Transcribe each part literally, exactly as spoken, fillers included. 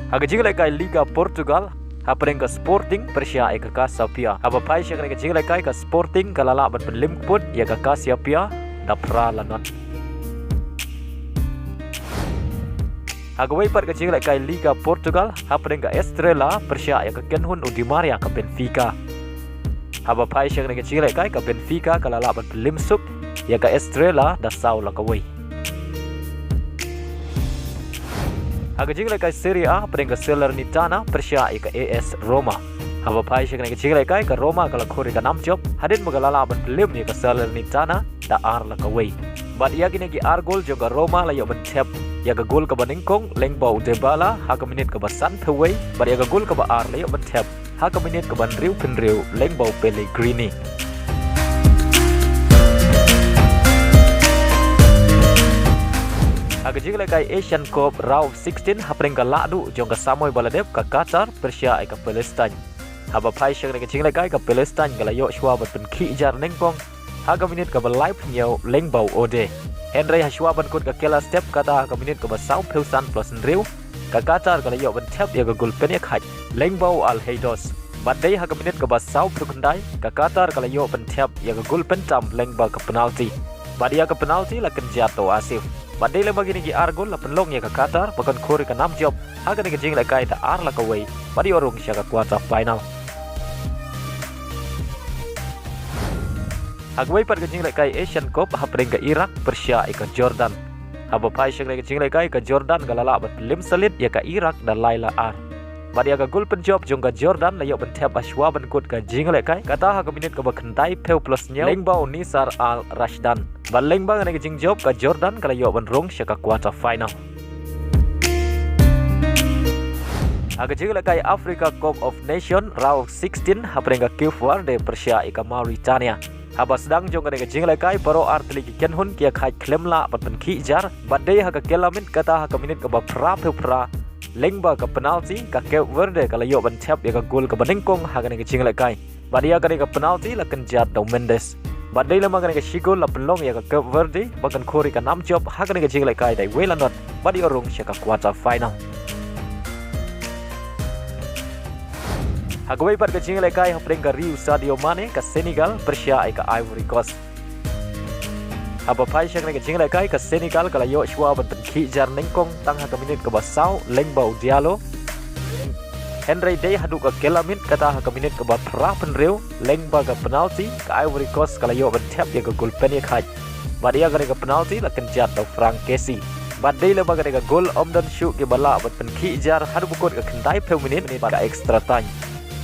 Ha ka jinglehkai Liga Portugal, hapdeng ka Sporting pyrshah ïa ka Casa Pia. Haba phai sha kane ka jinglehkai ka Sporting ka la lah ban pynlip kput ïa ka Casa Pia da phra la not. Ha kawei pat ka jinglehkai Liga Portugal, hapdeng ka Estrela pyrshah ïa ka kynhun u Di Maria ka Benfica. Haba phai sha kane ka jinglehkai ka Benfica ka la lah ban pynlip suk ïa ka Estrela da saw la kawei. Ha ka jinglehkai Serie A, hapdeng ka Salernitana pyrshah ïa ka A S Roma. Haba phai sha kane ka jinglehkai ka Roma ka la khur ïa ka nam jop hadien ba ka la lah ban pynlip ïa ka Salernitana da ar la kawei. Bad ïa kine ki ar gol jong ka Roma la ïoh ban thep ïa ka gol kaba nyngkong lyngba u Dybala ha ka minit kaba sanphew wei, bad ïa ka gol kaba ar la ïoh ban thep ha ka minit kaba hynriewphew hynriew lyngba u Pellegrini. Ha ka jinglehkai Asian Cup Round of sixteen, hapdeng ka lahduh jong ka samoi ba la dep, ka Qatar pyrshah ïa ka Palestine. Haba phai sha kane ka jinglehkai ka Palestine ka la ïoh shuwa ban pynkhih jar nyngkong ha ka minit kaba laiphew hynñiew lyngba u Ode. Hynrei ha shuwa ban kut ka kylla step, kata ha ka minit kaba sawphew san plus hynriew, ka Qatar ka la ïoh ban thep ïa ka gol pynïakhait lyngba u Al Heidos. Bad dei ha ka minit kaba sawphew khyndai, ka Qatar ka la ïoh ban thep ïa ka gol pyntam lyngba ka penalti. Bad ïa ka penalti la kynjat da u Asif. Bad dei lem bad kine ki ar gol la pynlong ïa ka Qatar ba kan khur ïa ka nam jop ha kane ka jinglehkai da ar la kawei, bad ïoh rung sha ka quarter final. Ha kawei pat ka jinglehkai Asian Cup, hapdeng ka Iraq pyrshah ïa ka Jordan. Haba phai sha kane ka jinglehkai ka Jordan ka la lah ban pynlip salit ïa ka Iraq da lai la ar. Bad ïa ka gol pynjop jong ka Jordan la ïoh ban thep ha shuwa ban kut ka jinglehkai, kata ha ka minit kaba khyndaiphew plus hynñiew lyngba u Nisar Al Rashdan. Bad lyngba kane ka jingjop ka Jordan ka la ïoh ban rung sha ka quarter final. Ha ka jinglehkai Africa Cup of Nation Round of sixteen, hapdeng ka Cape Verde pyrshah ïa ka Mauritania. Haba sdang jong kane ka jinglehkai baroh ar tylli ki kynhun ki ïakhait khlem lah ban pynkhih jar, bad dei ha ka kylla miet, kata ha ka minit kaba phraphew phra lyngba ka penalti, ka Cape Verde ka la ïoh ban thep ïa ka gol kaba nyngkong ha kane ka jinglehkai. Bad ïa kane ka penalti la kynjat da u Mendes. Bad dei lem bad kane ka shi gol la pynlong ïa ka Cape Verde ba kan khur ïa ka nam jop ha kane ka jinglehkai da iwei la not, bad ïoh rung sha ka quarter final. Ha kawei pat ka jinglehkai hapdeng ka ri u Sadio Mane, ka Senegal pyrshah ïa ka Ivory Coast. Haba phai sha kane ka jinglehkai ka Senegal ka la ïoh shuwa ban pynkhih jar nyngkong tang ha ka minit kaba saw lyngba u Diallo. Hynrei dei haduh ka kylla miet, kata ha ka minit kaba phraphew hynriew lyngba ka penalti, ka Ivory Coast ka la ïoh ban thep ïa ka gol pynïakhait. Bad ïa kane ka penalti la kynjat da u Franck Kessié. Bad dei lem bad kane ka gol ym don shuh kiba lah ban pynkhih jar haduh ba kut ka khyndaiphew minit bad ka extra time.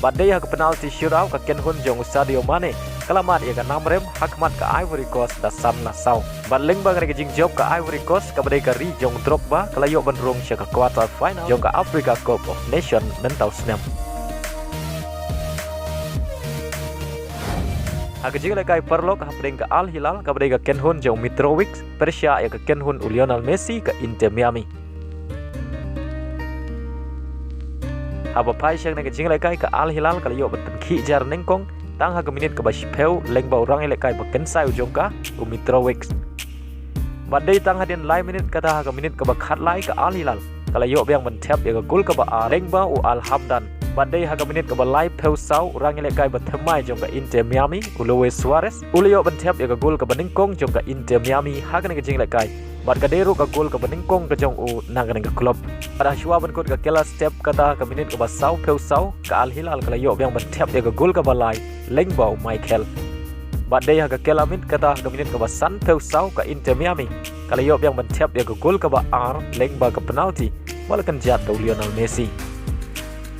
Bad dei ha ka penalti shootout ka kynhun jong u Sadio Mane ka la mad ïa ka nam rem ha khmat ka Ivory Coast da san la saw. Bad lyngba kane ka jingjop ka Ivory Coast kaba dei ka ri jong u Drogba ka la ïoh ban rung sha ka quarter final jong ka Africa Cup of Nation mynta u snem. Ha ka jinglehkai paralok hapdeng ka Al Hilal kaba dei ka kynhun jong u Mitrovic pyrshah ïa ka kynhun u Lionel Messi, ka Inter Miami. Haba phai sha kane ka jinglehkai ka Al Hilal ka la ïoh ban pynkhih jar nyngkong tang ha ka minit kaba shiphew lyngba u rangïalehkai ba kynsai u jong ka, u Mitrovic. Bad dei tang hadien lai minit, kata ha ka minit kaba khatlai ka Al Hilal ka la ïoh biang ban thep ïa ka gol kaba ar lyngba u Al Hamdan. Bad dei ha ka minit kaba laiphew saw u rangïalehkai ba thymmai jong ka Inter Miami, u Luis Suarez, u la ïoh ban thep ïa ka gol kaba nyngkong jong ka Inter Miami ha kane ka jinglehkai. Bad ka dei ruh ka gol kaba nyngkong ka jong u na kane ka club. Bad ha shuwa ban kut ka kylla step, kata ha ka minit kaba sawphew saw ka Al Hilal ka la ïoh biang ban thep ïa ka gol kaba lai lyngba u Mikel. Bad dei ha ka kylla miet, kata ha ka minit kaba sanphew saw ka Inter Miami ka la ïoh biang ban thep ïa ka gol kaba ar lyngba ka penalti ba la kynjat da u Lionel Messi.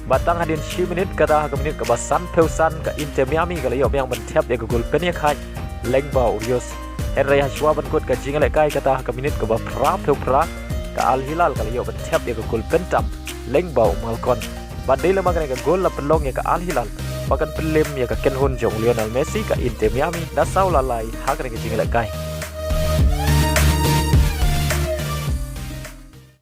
Bad tang hadien shi minit, kata ha ka minit kaba sanphew san ka Inter Miami ka la ïoh biang ban thep ïa ka gol pynïakhait lyngba u Rios. Hynrei ha shuwa ban kut ka jinglehkai, kata ha ka minit kaba phraphew phra ka Al Hilal ka la ïoh ban thep ïa ka gol pyntam lyngba u Malcon. Bad dei lem bad kane ka gol la pynlong ïa ka Al Hilal ba kan pynlip ïa ka kynhun jong u Lionel Messi, ka Inter Miami, da saw la lai ha kane ka jinglehkai.